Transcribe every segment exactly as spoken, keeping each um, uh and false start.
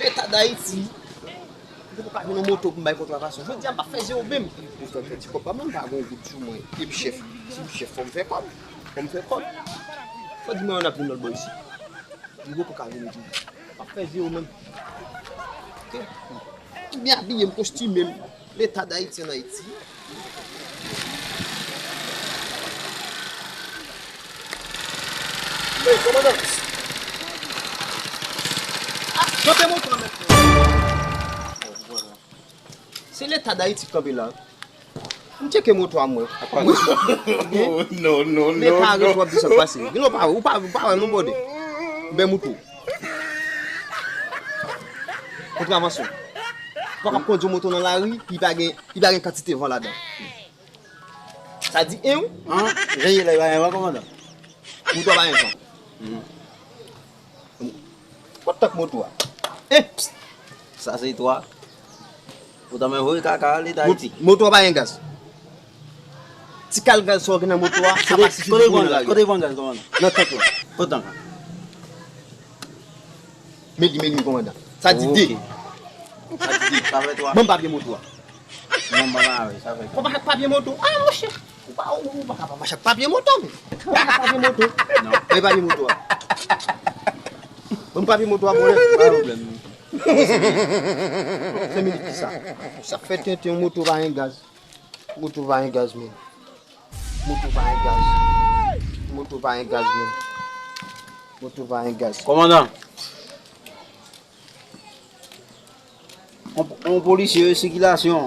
Leta Dayiti. M poko ka jwenn yon moto pou m bay kontravasyon. Jodi a, m p ap fè zewo menm. Pou fè m fè ti kòb pa m, m pa gen yon goud sou mwen. E m chèf. Si m chèf, fò m fè kòb. Fò m fè kòb. Fò di mwen, y ap vin lòt bò isit. M poko ka vin tou. M p ap fè zewo menm. Ok? M byen abiye, m kostime m. Leta Dayiti ann Ayiti. Ey, kòmandan! Ah, kanpe moto a, mèt. Se Leta Dayiti k kanpe la. M tcheke moto a mwen. Apa? Non, non, non, Leta non. Arete w ap di sa k pase. Gen lè w pa, ou pa, ou pa wè non, bòde. M bè moto. Kontravasyon. Ou pa ka kondui moto nan lari, li pa gen, li pa gen kantite van ladan. Sa di en wi. An, jan ye la, li pa gen van, kòmandan. Moto a pa gen van. Kot tank moto a? Eh, pst. Sa se twa. Ou ta mwen voye kaka ale Dayiti. Moto a pa gen gaz. Ti kal gaz sa w gen nan moto a, sa pa sifi pou nan lari. Kote van gaz, kòmandan? Nan tank la. Kot tank la? Men li, men li, kòmandan. Sa di de. Ok. Sa di de. Sa fè twa. Ban m papye moto a. Non, ban m ale, sa fè twa. Ou pa ak papye moto. Ah, monchè. Ou pa, ou, ou pa ka pa mache ak papye moto, men. Ou pa ak papye moto. Non. Bay papye moto a. Ban m papye moto a, bòlè. Pa pwoblèm. Senk minit ki sa. Sa fè tenten, yon moto pa gen gaz. Moto pa gen gaz, men. Moto pa gen gaz. Moto pa gen gaz, men. Moto pa gen gaz. Kòmandan. On, on polisye sikilasyon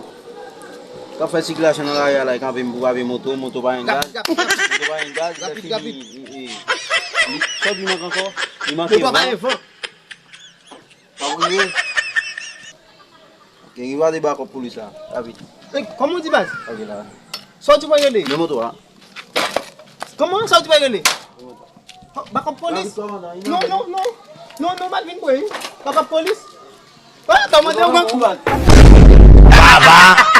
k ap fè sikilasyon nan lari a la, e kanpe m pou papye moto, moto pa gen gaz. Rapid, rapid, rapid. Moto pa gen gaz, rapid, rapid. Li, li, li, sa li manke ankò? Li manke van. Moto pa gen van. Pa pou yo. Ok, rive a de bakòp polis la, rapid. Ey, kòman w di baz? Ok, la. Sa w di mwen rele? Men moto a. Kòman sa w di mwen rele? Bakòp polis? Non, non, non. Non, non, m al vin pre wi. Bakòp polis? Ah, kòmandan, ou pran kou. Baba!